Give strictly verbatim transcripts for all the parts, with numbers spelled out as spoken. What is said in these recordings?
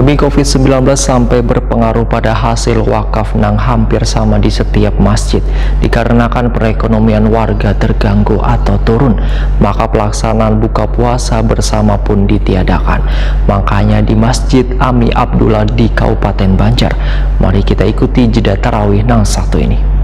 Pandemi covid sembilan belas sampai berpengaruh pada hasil wakaf nang hampir sama di setiap masjid. Dikarenakan perekonomian warga terganggu atau turun, maka pelaksanaan buka puasa bersama pun ditiadakan. Makanya di Masjid Ami Abdullah di Kabupaten Banjar. Mari kita ikuti jeda tarawih nang satu ini.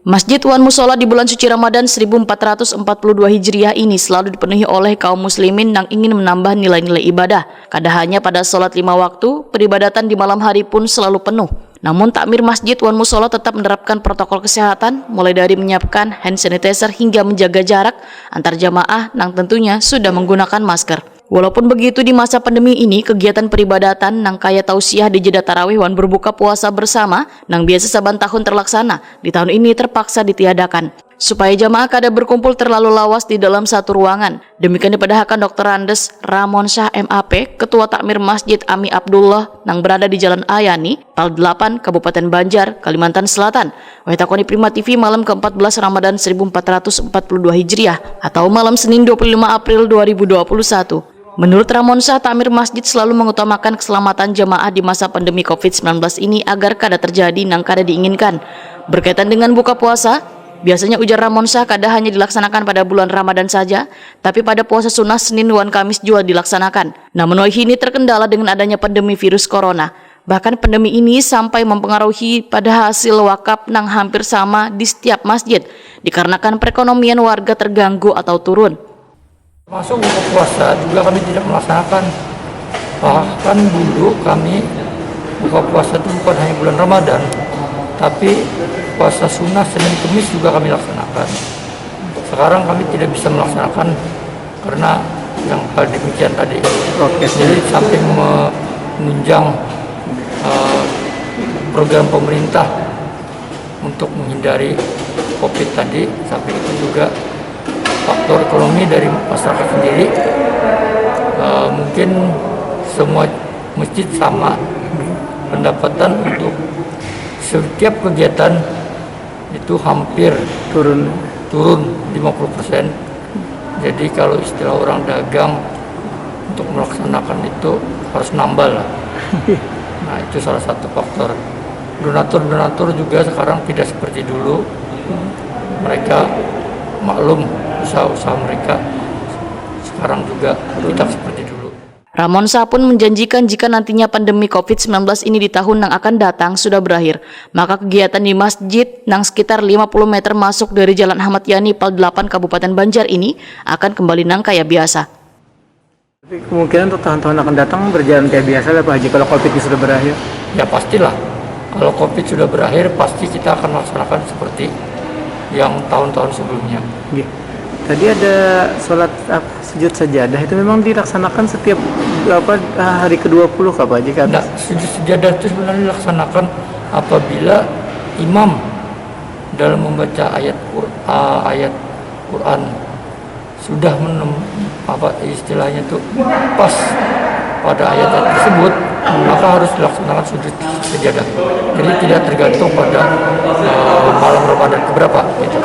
Masjid wan musola di bulan suci Ramadan seribu empat ratus empat puluh dua Hijriah ini selalu dipenuhi oleh kaum muslimin nang ingin menambah nilai-nilai ibadah. Kada hanya pada salat lima waktu, peribadatan di malam hari pun selalu penuh. Namun, takmir masjid wan musola tetap menerapkan protokol kesehatan, mulai dari menyiapkan hand sanitizer hingga menjaga jarak antar jamaah nang tentunya sudah menggunakan masker. Walaupun begitu, di masa pandemi ini, kegiatan peribadatan nang kaya tausiah di jeda tarawih wan berbuka puasa bersama nang biasa saban tahun terlaksana, di tahun ini terpaksa ditiadakan. Supaya jamaah kada berkumpul terlalu lawas di dalam satu ruangan. Demikian dipadahakan Dokter Randes Ramon Syah M A P, Ketua Takmir Masjid Ami Abdullah nang berada di Jalan Ayani, Pal delapan, Kabupaten Banjar, Kalimantan Selatan. Wahitakoni Prima T V malam keempat belas Ramadan seribu empat ratus empat puluh dua Hijriah atau malam Senin dua puluh lima April dua ribu dua puluh satu. Menurut Ramon Syah, takmir masjid selalu mengutamakan keselamatan jamaah di masa pandemi covid sembilan belas ini agar kada terjadi nang kada diinginkan. Berkaitan dengan buka puasa, biasanya, ujar Ramon Syah, kada hanya dilaksanakan pada bulan Ramadan saja, tapi pada puasa sunnah Senin wan Kamis jua dilaksanakan. Namun, wahini terkendala dengan adanya pandemi virus corona. Bahkan, pandemi ini sampai mempengaruhi pada hasil wakaf nang hampir sama di setiap masjid, dikarenakan perekonomian warga terganggu atau turun. Masuk buka puasa juga kami tidak melaksanakan. Bahkan dulu kami buka puasa itu bukan hanya bulan Ramadan, tapi puasa sunnah Senin Kemis juga kami laksanakan. Sekarang kami tidak bisa melaksanakan karena yang hal demikian tadi. Oke. Jadi sampai menunjang uh, program pemerintah untuk menghindari covid tadi, sampai itu juga faktor ekonomi dari masyarakat sendiri. Uh, mungkin semua masjid sama pendapatan untuk setiap kegiatan itu hampir turun turun lima puluh persen. Jadi kalau istilah orang dagang, untuk melaksanakan itu harus nambal lah. Nah, itu salah satu faktor. Donatur-donatur juga sekarang tidak seperti dulu. Mereka maklum usaha-usaha mereka sekarang juga tidak seperti dulu. Ramon Syah pun menjanjikan jika nantinya pandemi covid sembilan belas ini di tahun yang akan datang sudah berakhir, maka kegiatan di masjid nang sekitar lima puluh meter masuk dari Jalan Ahmad Yani Pal delapan Kabupaten Banjar ini akan kembali nang kaya biasa. Tapi kemungkinan untuk tahun-tahun akan datang berjalan kayak biasa lah Pak Haji kalau covid ini sudah berakhir. Ya pastilah, kalau covid sudah berakhir pasti kita akan melaksanakan seperti yang tahun-tahun sebelumnya. Gih. Tadi ada sholat apa, sujud sajadah itu memang dilaksanakan setiap apa hari ke-20 kah Pak Haji kan? Nah, sujud sajadah itu sebenarnya dilaksanakan apabila imam dalam membaca ayat Qur- uh, ayat Quran sudah menem apa istilahnya itu pas pada ayat tersebut, maka harus dilaksanakan sujud sajadah. Jadi tidak tergantung pada uh, malam Ramadan keberapa gitu.